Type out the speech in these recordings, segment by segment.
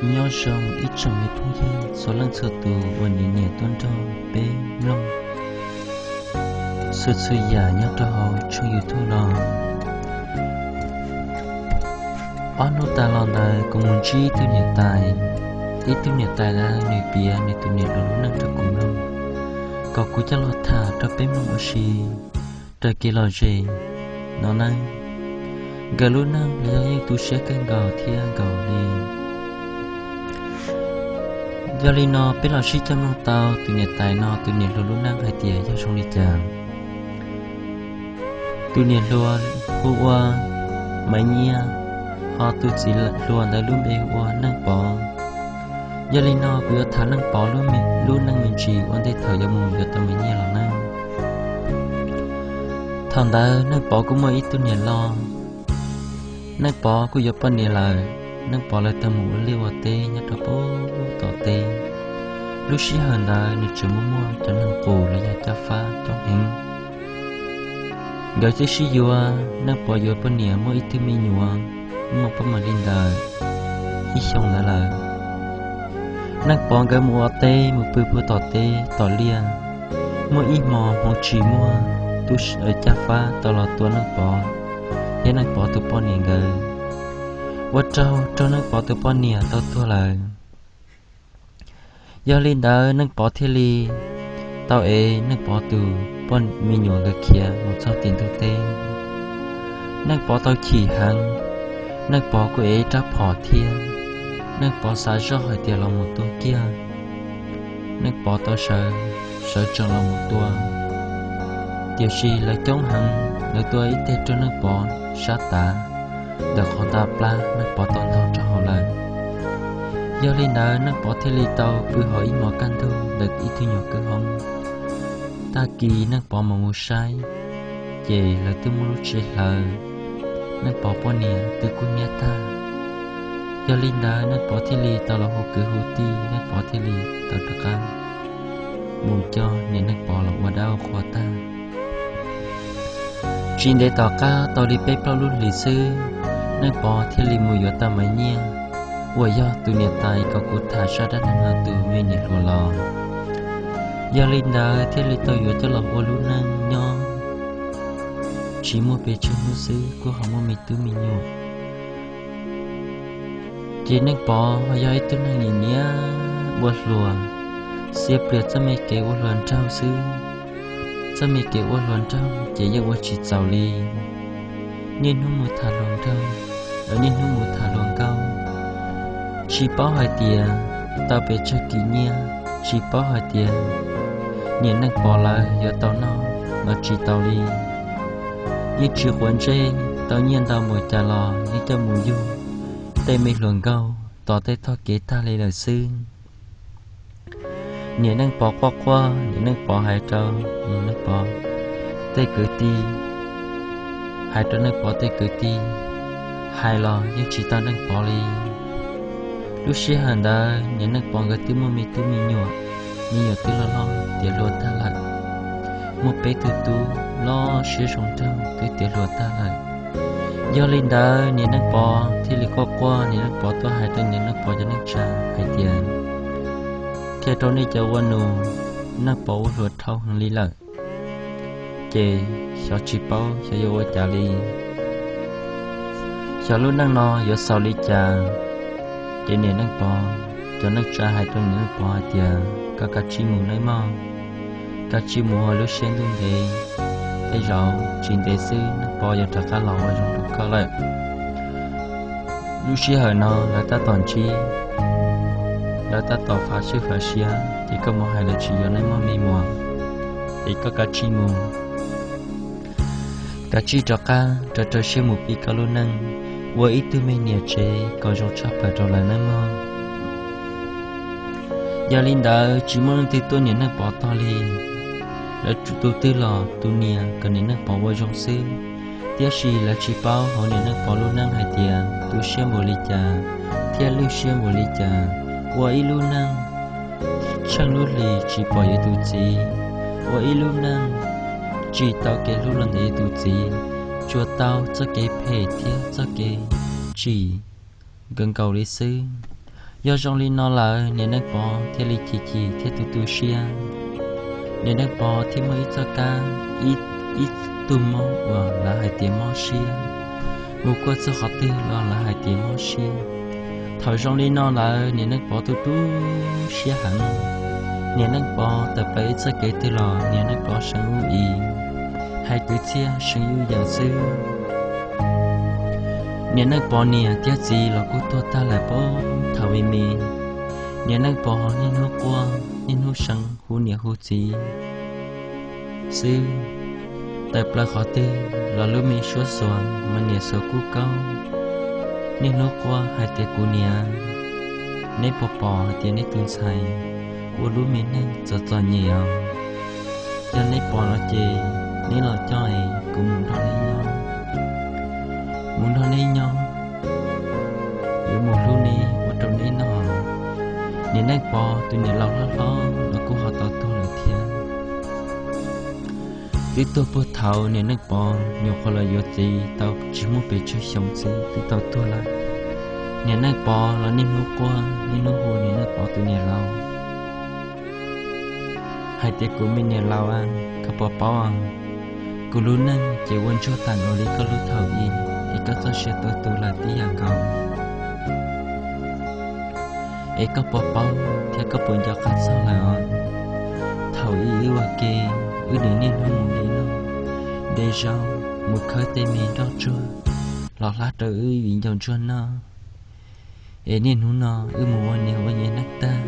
Nyob zoo ib tsoom me phooj ywg txhua leej txhua tus uas nyiam nyiam tuaj nrog peb mloog txhua txhua yam nyob rau hauv tshooj YouTube no. Ob hnub tas los ntawd kuv mus ntsib ib tug niam tais, ib tug niam tais ntawd nws piav nws tus niam hluas lub neej rau kuv mloog, kom kuv coj los tham rau peb mloog ua si raws kev lom zem no nawb. Nkawd lub neej los yog yeej tu siab kawg nkaus thiab nkaus li. Yog li no peb los sib cog mloog tau tus niam tais no tus niam hluas lub neej hais tias yog zoo li cas. Tus niam hluas hu ua Maiv Nyiaj, ho tus txiv hluas ntawd lub npe hu ua Neej Pov. Yog li no kuv yuav tham Neej Pov lub neej me ntsis ua ntej thaum yuav mus yuav tau Maiv Nyiaj los nawb. Thaum ntawd Neej Pov kuj muaj ib tug niam loj. Neej Pov kuj yuav poj niam lawm, Neej Pov lawv tau mus ua liaj ua teb nyob rau pem tom teb. Lub sij hawm ntawd nws tseem muaj muaj cov neeg qus los yog caj fab coob heev. Nkawd twb sib yuav, Neej Pov yuav poj niam muaj ib tug me nyuam, muaj poj mam li ntawd ib xyoos ntawd lawm. Neej Pov nkawd mus ua teb mus pw puag tom teb tom liaj. Muaj ib hmo hmoov tsis muaj, tub caj fab tau los tua Neej Pov thiab Neej Pov tus poj niam nkawd, ua rau raug Neej Pov tus poj niam tau tuag lawm. Yog li ntawd Neej Pov thiaj li tau ev Neej Pov tus poj me nyuam nkawd khiav mus txog tim ntug teb. Neej Pov tau chim heev, Neej Pov kuj ev rab phom thiab. Neej Pov xav zoj hais tias los mus tua kiag, Neej Pov tau sawv, sawv tsees los mus tua. Tiam sis lawv coob heev, lawv tua ib teg raug Neej Pov sab tav, ntawm qhov nta plab Neej Pov tau ntaug rau hauv lawm. Yog li ntawd Neej Pov thiaj li tau pw hauv ib hmos kaj ntug ntawm ib tug nyuag kwj hoob. Tag kis Neej Pov mam mus saib, ces lawv twb muab lub tsev hlawv, Neej Pov poj niam twb kub hnyiab tag. Yog li ntawd Neej Pov thiaj li tau los hu kwv hu tij, Neej Pov thiaj li tau rov qab mus coj niam Neej Pov los ua dab ua qhua tag. Tsis ntev tom qab tau li peb plaub lub hlis xwb, Neej Pov thiaj li mus yuav tau Maiv Nyiaj, uas yog tus niam tais kom kuv tham zaj dab neeg no tus me niam hluas los. Yog li ntawd thiaj li tau yuav coj los ua lub neej nyob, tsis muaj pes tsawg hnub xwb kuj ho muaj me tub me nyuam. Ces Neej Pov ho yog ib tug neeg nyiam nyiam ua hluas, xiab plias txoj me kev ua hluas nraug xwb. Txoj me kev ua hluas nraug ces yeej ua tsis txaus li. Niaj hnub mus tham hluas nraug, niaj hnub mus tham hluas nkauj, tsis paub hais tias tau pes tsawg kis nyiaj, tsis paub hais tias niam Neej Pov lawv yuav tau noj los tsis tau li. Yeej tsis quav ntsej, tau nyiaj ntau npaum cas los yeej coj mus yug tej me hluas nkauj tos tej txoj kev tag li lawm xwb. Niam Neej Pov quaj quaj, niam Neej Pov hais rau, niam Neej Pov tej kwv tij, hais rau Neej Pov tej kwv tij, hais los yeej tsis tau Neej Pov li. Lub sij hawm ntawd niam Neej Pov nkawd twb muaj me tub me nyuam, me nyuam twb loj loj tiav hluas tag lawm. Muaj peb tug tub loj siab zoo nraug twb tiav hluas tag lawm. Yog li ntawd niam Neej Pov thiaj li quaj quaj, niam Neej Pov tuaj hais rau niam Neej Pov cov neej tsa hais tias, thiaj rau nej cov ua nus, Neej Pov ua hluas dhau heev li lawm, ces xyov tsis paub xyov yuav ua cas li, xyov lub neej no yuav xaus li cas. Ces niam Neej Pov cov neej tsa hais rau niam Neej Pov hais tias, koj kav tsij mus nawb mog, kav tsij mus ua lub siab ntuj ntev, tej zaum tsis ntev xwb Neej Pov yuav rov qab los ua zoo rau koj lawm. Lub sij hawm no lawv tab tom ntsib, lawv tab tom fav swb fav siab, ces koj mus hais lawv tsis yuav nawb mog me muam, es koj kav tsij mus, kav tsij rov qab rau rau siab mus pib koj lub neej, ua ib tug me niam tsev kom zoo tshaj plaws rau lawv nawb mog. Yog li ntawd tsis muaj leej twg tuaj niam Neej Pov tog li. Lawv tus twg los tus niam kom niam Neej Pov ua zoo xwb, tiam sis lawv tsis paub hauv niam Neej Pov lub neej hais tias tu siab npaum li cas thiab lwj siab npaum li cas, ua ib lub neej tsheej lub hlis tsis pom yuav tus txiv, ua ib lub neej tsis tau kev hlub los ntawm yuav tus txiv, tsuas tau txoj kev phem thiab txoj kev tsim nkaus nkaus li xwb. Yog zoo li no lawm, niam Neej Pov thiaj li chim chim thiab tu tu siab. Niam Neej Pov thiaj muaj ib txoj kab, ib, ib tug mob uas lawv hais tias mob siab, mus kuaj txog qhov twg los lawv hais tias mob siab. Thaum zoo li no lawm, niam Neej Pov tu tu siab heev. Niam Neej Pov tawm plaws ib txoj kev twg los niam Neej Pov seev ub i, hais kwv txhiaj seev ub yam xwb. Niam Neej Pov niam thiab txiv los kuj tuag tag lawm pab thaum me me. Niam Neej Pov niaj hnub quaj, niaj hnub seev hu niam hu txiv xwb. Tawm plaws qhov twg los lub me suab xuas mas niam xuas kub kaub, niaj hnub quaj hais tias, kuv niam, neb puas pom hais tias neb tus ntxhais ua lub me neej txom txom nyem os? Yog neb pom no ces neb los coj es kuv mus nrog neb nyob, mus nrog neb nyob, yuav mus hlub neb ua rau neb noj. Niam Neej Pov tus niam laus hlob hlob los kuj ho tau tuag lawm thiab. Twb tuag puag thaum niam Neej Pov nyuam qhuav los yuav txiv tau tsis muaj pes tsawg xyoo xwb twb tau tuag lawm. Niam Neej Pov los niaj hnub quaj niaj hnub hu niam Neej Pov tus niam laus hais tias, kuv me niam laus, koj puas paub, kuv lub neej ces ua ntsuag tas ua li koj lub thaum i, es koj txoj sia tau tu lawm tib yam nkaus. Es koj puas paub thiab koj puas nco qab txog lawm os? Thaum i wb ua ke, wb niaj hnub mus de noj de zaub, mus khawb tej me nroj tsuag los hlab rau wb viv ncaus ntsuag noj. Es niaj hnub no wb mus ua niam ua nyias neej tag,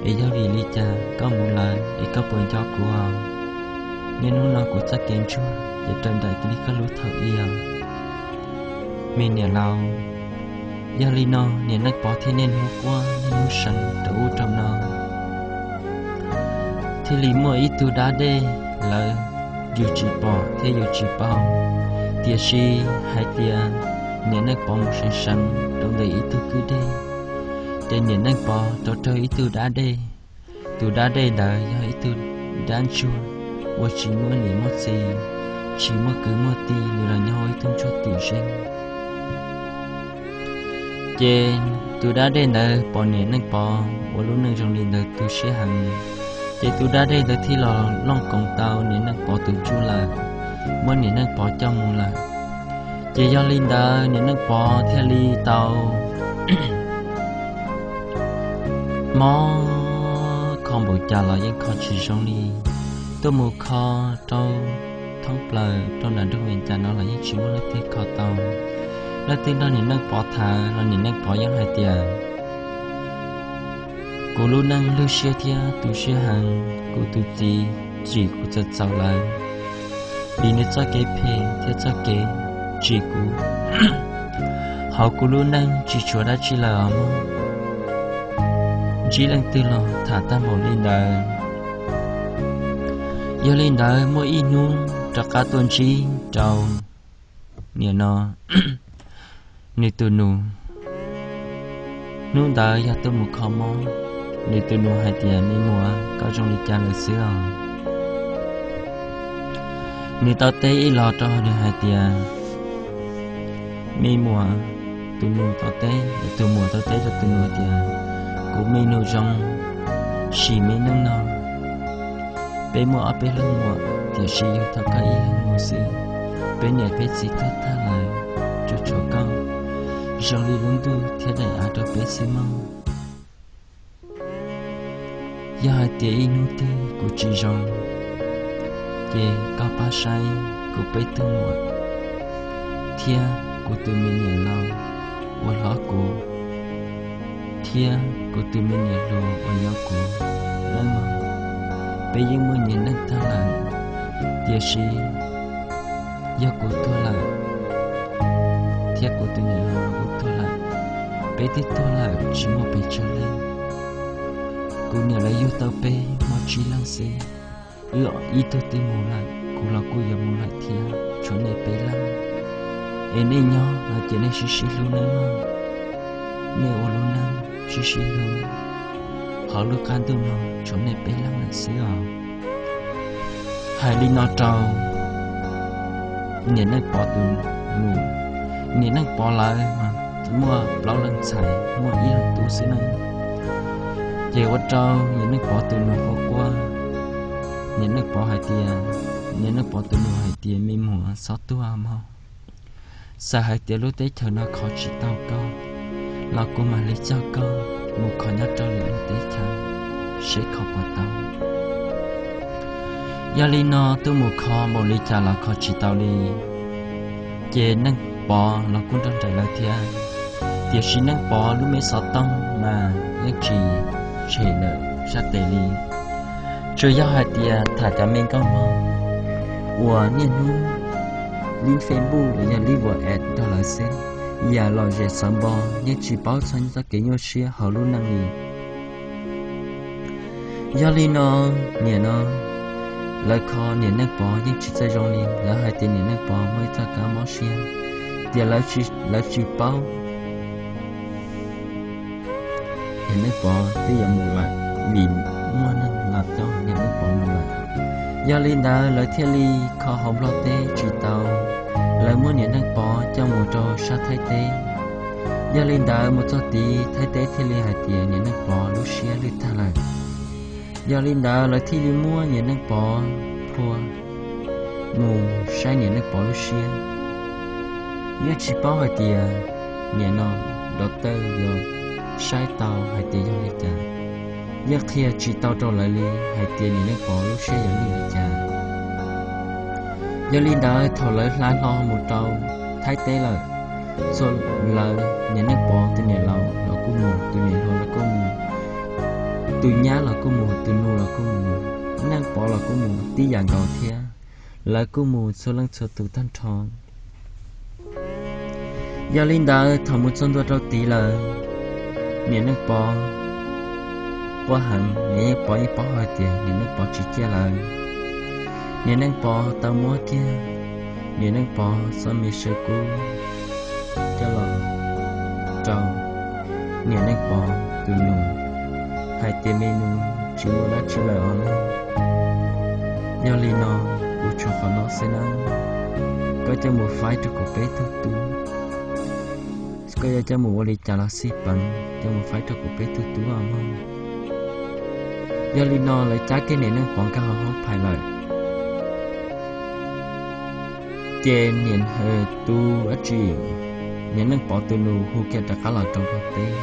es yog vim li cas koj mus lawm es koj puas nco kuv os? Niaj hnub no kuv txoj kev ntsuag ces raws nraim li koj lub thaum i os, me niam laus. Yog li no niam Neej Pov thiaj niaj hnub quaj niaj hnub seev rau ub rau no. Thiaj li muaj ib tug dab dej, lawv yus tsis pom thiab yus tsis paub, tiam sis hais tias niam Neej Pov mus seev seev rau ntawm ib tug kwj dej, ces niam Neej Pov rov raug ib tug dab dej. Tus dab dej ntawd yog ib tug dab ntsuag uas tsis muaj niam muaj txiv, tsis muaj kwv muaj tij, nws los nyob ua ib tug ntsuag twm zeej. Ces tus dab dej ntawd pom niam Neej Pov ua lub neej zoo li ntawd tu siab heev, ces tus dab dej ntawd thiaj los looj koov tau niam Neej Pov tus ntsuj lawm, muab niam Neej Pov coj mus lawm. Ces yog li ntawd niam Neej Pov thiaj li tau mob kho npaum cas los yeej kho tsis zoo li, tuaj mus kho rau thoob plaws rau nram nroog Vees Cas no los yeej tsis muaj leej twg kho tau. Leej twg nrog niam Neej Pov tham los niam Neej Pov yeej hais tias, kuv lub neej lwj siab thiab tu siab heev, kuv tus txiv tsim kuv txawm txaus lawm, vim nws txoj kev phem thiab txoj kev tsim kuv. Hauv kuv lub neej tsis tshuav dab tsi lawm os mog. Ntsib leej twg los tham tag npaum li ntawd. Yog li ntawd muaj ib hnub rov qab tuaj ntsib rau niam no nws tus nus. Hnub ntawd yog tuaj mus kho mob, nws tus nus hais tias, me muam, koj zoo li cas lawm xwb os? Nws tau teb ib los rau nws hais tias, me muam, tus nus tau teb, tus muam tau teb rau tus nus tias, kuv me nus zoo, sim me neej no, peb muaj ob peb leeg muam, tiam sis yug tau koj ib leeg mus xwb. Peb niam peb txiv tuag tag lawm, tsuas tshuav koj zoo li lub ntuj thiab daim av rau peb xwb mog. Yog hais tias ib hnub twg kuv tsis zoo, ces koj pab saib kuv peb tug muam thiab kuv tus me niam laus uas hlob kuv, thiab kuv tus me niam hluas uas nyob kuv lawm mog. Peb yeej muaj nyias neej tag lawm, tiam sis yog kuv tuag lawm thiab kuv tus niam laus los kuj tuag lawm, peb twb tuag lawm tsis muaj pes tsawg leej. Kuv niam lawv yug tau peb muaj tsib leeg xwb, wb ib tug twb mus lawm, kuv los kuj yuav mus lawm thiab, tshuav nej peb leeg. Es nej nyob no ces nej sib sib hlub nawb mog, nej ua lub neej sib sib hlub, hauv lub qab ntuj no tshuav nej peb leeg lawm xwb os. Hais li no rau niam Neej Pov tus nus, niam Neej Pov lawv mas muaj plaub leeg ntxhais muaj ib leeg tub xwb nawb. Ces ua rau niam Neej Pov tus nus quaj quaj. Niam Neej Pov hais tias, niam Neej Pov tus nus hais tias, me muam, txhob tuag mog. Txawm hais tias lub teb chaws no kho tsis tau koj los kuv mam li coj koj mus kho nyob rau lwm lub teb chaws seb kho puas tau. Yog li no twb mus kho npaum li cas los kho tsis tau li, ces Neej Pov los kuj nrog nraim lawv thiab. Tiam sis Neej Pov lub me xov tooj mas yeej tsis tshem lawm sab tes li. Tsuas yog hais tias tham cov me nkauj mog uas niaj hnub lib Facebook los yog lib WhatsApp nrog lawv xwb, yam lom zem xav npo, yeej tsis paub txog txoj kev nyuaj siab hauv lub neej li. Yog li no, nim no lawv kho niam Neej Pov yeej tsis txawj zoo li, lawv hais tias niam Neej Pov muaj ib txoj kab mob siab, tias lawv tsis paub niam Neej Pov twb yuav mus lawm, vim muaj neeg los coj niam Neej Pov mus lawm. Yog li ntawd lawv thiaj li kho hauv Nplog teb tsis tau, lawv muab niam Neej Pov coj mus rau sab Thaib teb. Yog li ntawd mus txog tid Thaib teb thiaj li hais tias niam Neej Pov lub siab lwj tag lawm. Yog li ntawd lawv thiaj li muab niam Neej Pov plhua mus saib niam Neej Pov lub siab. Yeej tsis paub hais tias nim no doctor yuav saib tau hais tias yog li cas, yeej qhia tsis tau rau lawv li hais tias niam Neej Pov lub siab yog li cas. Yog li ntawd thaum lawv hla hlo mus rau Thaib teb lawm, txhua lawv, niam Neej Pov tus niam laus los kuj mus, tus niam hluas los kuj mus, tus nyab los kuj mus, tus nus los kuj mus, Neej Pov los kuj mus tib yam nkaus thiab. Lawv kuj mus txhua leej txhua tus tag nrho. Yog li ntawd thaum mus txog ntua rau tid lawm, niam Neej Pov quaj heev, niam Neej Pov yeej paub hais tias niam Neej Pov tsis ciaj lawv. Niam Neej Pov tau muab kiag niam Neej Pov txoj me saw kub coj los rau niam Neej Pov tus nus hais tias, me nus, tsis muaj dab tsi lawm os. Yog li no kuv tshuav qhov no xwb nawb, koj coj mus faib rau kuv peb tug tub. Koj yuav coj mus ua li cas los xij peev, coj mus faib rau kuv peb tug tub os mog. Yog li no lawv cab kiag niam Neej Pov nkag hauv hoob phais lawm. Ces niam, tus dab tsi, niam Neej Pov tus nus hu kiag rov qab los rau Nplog teb,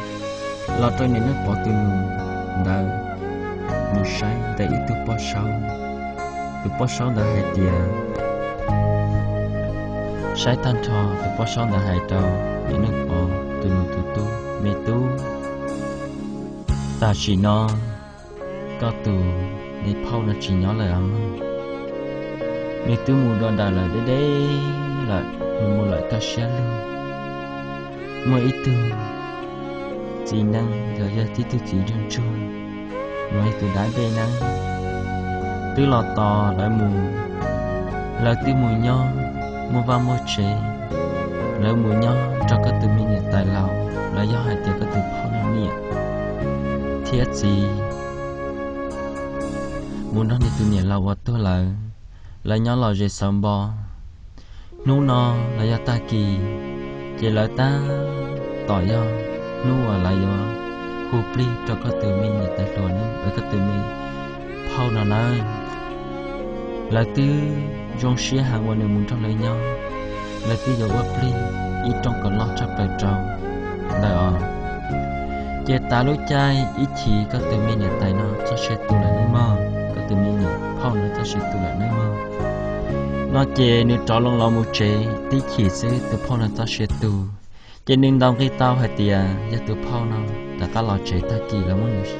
los rau niam Neej Pov tus nus ntawd mus saib ntawm ib tug poj saub. Tus poj saub ntawd hais tias, saib tag nrho tus poj saub ntawd hais rau niam Neej Pov tus nus tus tub, me tub, tam sim no koj tus me phauj no tsis nyob lawm os mog. Nws twb mus dua ntais lawm deb deb lawm, nws mus lawm kaj siab lug. Muaj ib tug txiv neeb los yog tib tug txiv ntsuag ntsuag, los yog tus dab dej neeb twb los tos lawv mus. Lawv twb mus nyob muaj vaj muaj tsev, lawv mus nyob nrog koj tus me niam tais laus los yog hais tias koj tus phauj no niam thiab txiv mus nrog nws tus niam laus uas tuag lawm, lawv nyob lom zem xauv npo. Hnub no los yog tag kis, ces lawv tab tom yog hnub uas lawv yuav hu plig rau koj tus me niam tais hluas, koj tus me phauj no nawb. Lawv twb zoo siab heev uas nws mus nrog lawv nyob, lawv twb yuav ua plig ib rooj kom loj tshaj plaws rau ntawd os. Ces tas lub caij ib chim koj tus me niam tais no txoj sia tu lawm nawb mog, koj tus me niam phauj no txoj sia tu lawm nawb mog. No ces nws rov loo los mus tsev tib chim xwb tus phauj no txoj sia tu. Ces nws ntaus nqi tau hais tias yog tus phauj no rov qab los tsev tag kis los muab nws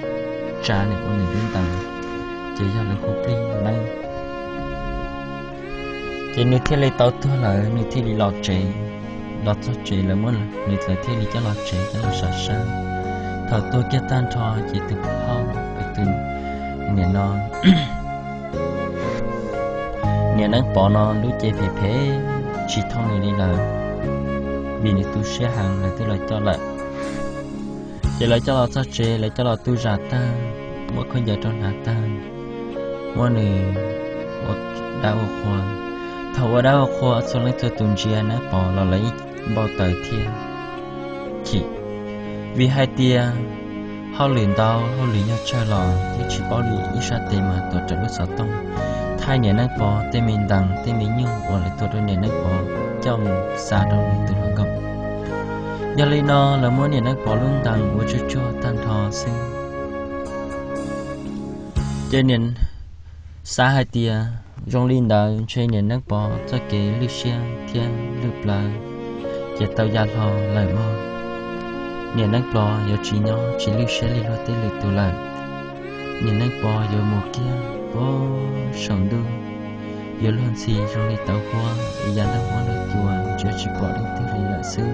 tsa nws ua nws lub ntees, ces yog lawv hu plig nawb. Ces nws thiaj li tau tuag lawm, nws thiaj li los tsev. Los txog tsev lawv muab nws txawm thiaj li coj los tsev coj los sam sab. Thaum tuag kiag tag nrho ces tus phauj, tus niam no, niam Neeb Pov no lub cev phem phem tsis thooj nws li lawm, vim nws tu siab heev lawv twb los coj lawm. Ces lawv coj los txog tsev, lawv coj los tu zam tag, muab khaub ncaws rau hnav tag, muab nws ua dab ua qhua. Thaum ua dab ua qhua txhua leej txhua tus ntsia Neeb Pov los lawv yeej npau taws thiab. chim, vim hais tias hauj lwm ntau hauj lwm yog tsawg los yeej tsis paub li ib sab tes mas tuav rawv lub xov tooj thaij niam Neej Pov tej me ntees tej me nyuj uas lawv tua rau niam Neej Pov coj mus xa rau nws tus hluas nkauj. Yog li no lawv muab niam Neej Pov lub ntees ua tsuag tsuag tag nrho xwb. Ces niam xav hais tias zoo li ntawd ntshe niam Neej Pov txoj kev lwj siab thiab lwj plawv ces tau ya hlo lawm mog. Niam Neej Pov yuav tsis nyob tsis lwj siab li luag tej lwm tus lawm. Niam Neej Pov yuav mus kiag pem saum ntuj, yuav luag ntxhi zoo li tauv huab, ya nrog huab nrog cua, tsis pom leej twg li lawm xwb.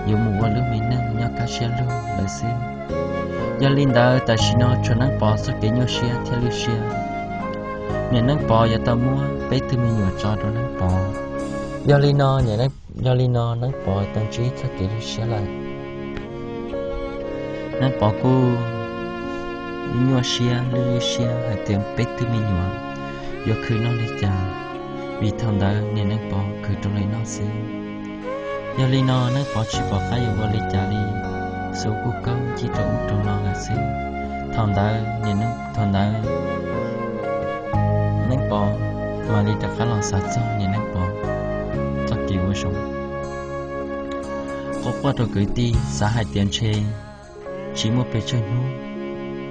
Yuav mus ua lub me neej nyob kaj siab lug lawm xwb. Yog li ntawd tam sim no tshuav Neej Pov txoj kev nyuaj siab thiab lwj siab. Niam Neej Pov yuav tau muab peb tug me nyuam tso rau Neej Pov. Yog li no, yog li no Neej Pov tau ntsib txoj kev lwj siab lawm. Neej Pov kuj nyuaj siab lwj siab hais tias peb tug me nyuam yuav khwv noj li cas, vim thaum ntawd niam Neej Pov khwv rau lawv noj xwb. Yog li no Neej Pov tsis pom qab yuav ua li cas li, xuv kuj kaub ncig rau ub rau no lawm xwb. Thaum ntawd, thaum ntawd Neej Pov mam li rov qab los xav txog niam Neej Pov txoj kev ua zoo. Quaj quaj rau kwv tij xav hais tias ntshe tsis muaj pes tsawg hnub,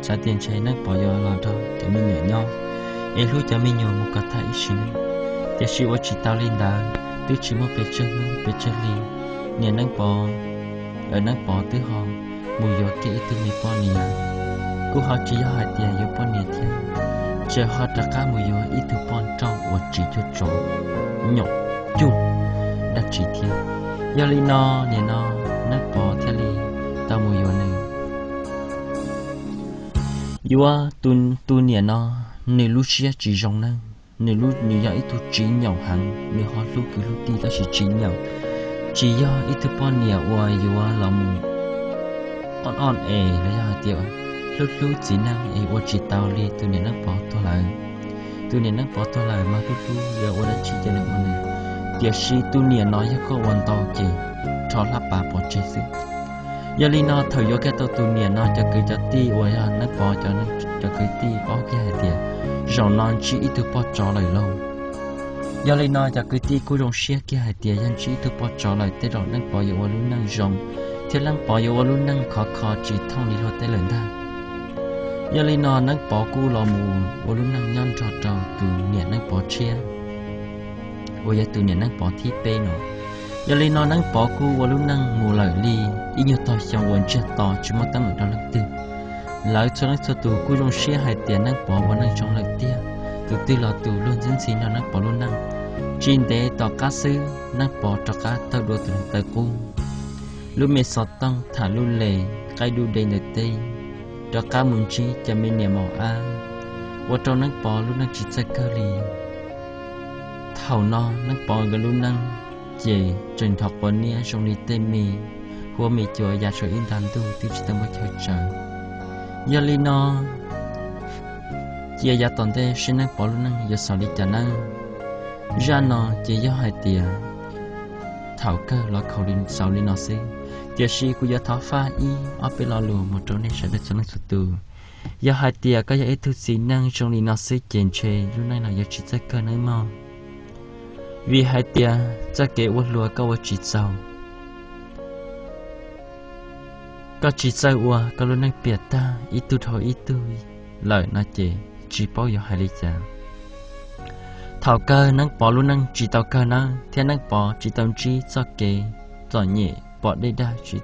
xav tias ntshe Neej Pov yuav los nrog cov me nyuam nyob es hlub cov me nyuam mus kom tag ib sim neej. Tiam sis ua tsis tau li ntawd, twb tsis muaj pes tsawg hnub pes tsawg hli, niam Neej Pov, Neej Pov twb ho mus yuav kiag ib tug me poj niam. Kuj ho tsis yog hais tias yuav poj niam thiab, tseem ho rov qab mus yuav ib tug poj nrauj uas tsis cuag tsov, nyom cuj dab tsi thiab. Yog li no, nim no Neej Pov thiaj li tau mus yuav nws. Yuav tus niam no, nws lub siab tsis zoo nawb, nws, nws yog ib tug tsis nyaum heev, nws ho hlub kwv hlub tij tab sis tsis nyaum, tsis yog ib tug poj niam uas yuav los mus ob ob es los yog hais tias hlub hlub txiv neej es ua tsis tau li tus niam Neej Pov tuag lawm. Tus niam Neej Pov tuag lawm mas hlub hlub yuav ua dab tsi cia li ua nws, tiam sis tus niam no yog koj ua ntau ces rho hlab pas pov tseg xwb. Yog li no thaum yuav kiag tau tus niam no cov kwv cov tij uas yog Neej Pov cov kwv tij paub kiag hais tias zaum no ntsib ib tug poj tsov lawm lauj. Yog li no cov kwv tij kuj zoo siab kiag hais tias yog ntsib ib tug poj tsov lawm tej zaum Neej Pov yuav ua lub neej zoo, thiab Neej Pov yuav ua lub neej khov kho tsis thooj li luag tej lawm ntag. Yog li no Neej Pov kuj los mus ua lub neej nyob nrog rau tus niam Neej Pov tshiab uas yog tus niam Neej Pov thib peb no. Yog li no Neej Pov kuj ua lub neej mus lawm li ib nyuag tog xyoo uas ntsiag to tsis muaj teeb meem rau leej twg. Lawv txhua leej txhua tus kuj zoo siab hais tias Neej Pov ua neej zoo lawm tiag, tus twg los tus luag ntxhi ntxhi nrog Neej Pov lub neej. Tsis ntev tom qab xwb Neej Pov rov qab tawg dua tus neeg taw qub, lub me xov tooj tham lub les qaij dub de ntawm teb, rov qab mus ntsib cov me niam maum ab, ua rau Neej Pov lub neej tsis txawj kawg li. Thaum no Neej Pov nkawd lub neej ces tseem nrho quav niab zoo li tej me huab me cua ya saum ib nta ntuj twb tsis tau muaj chaw tsawv. Yog li no cia yav tom ntej seb Neej Pov lub neej yuav xaus li cas nawb. Zaj no ces yog hais tias thaum kawg los khaus xaus li no xwb, tiam sis kuv yuav thov faj ib ob peb lo lus mus rau nej sawv daws txhua leej txhua tus. Yog hais tias koj yog ib tug txiv neej zoo li no xwb ces ntshe lub neej no yuav tsis txawj kawg nawb mog. Vim hais tias txoj kev ua hluas koj ua tsis txaus, koj tsis txawj ua, koj lub neej piam tag ib tug dhau ib tug lawm no ces tsis paub yuav hais li cas. Thaum kawg Neej Pov lub neej tsis tau kawg nawb, thiab Neej Pov tsis tau ntsib txoj kev txom nyem pom dej dag tsis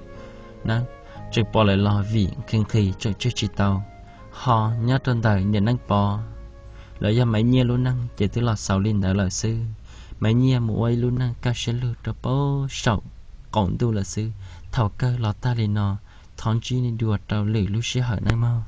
nawb, tseem pom lawm los vim nqhis nqhis tseem tseg tsis tau. Ho nyob rau ntawm niam Neej Pov los yog Maiv Nyiaj lub neej ces twb los xaus li ntawd lawm xwb. Maiv Nyiaj mus ua ib lub neej kaj siab lug rau pem saum qaum ntuj lawm xwb. Thaum kawg los tag li no, thov ntsib nej dua rau lwm lub sij hawm nawb mog.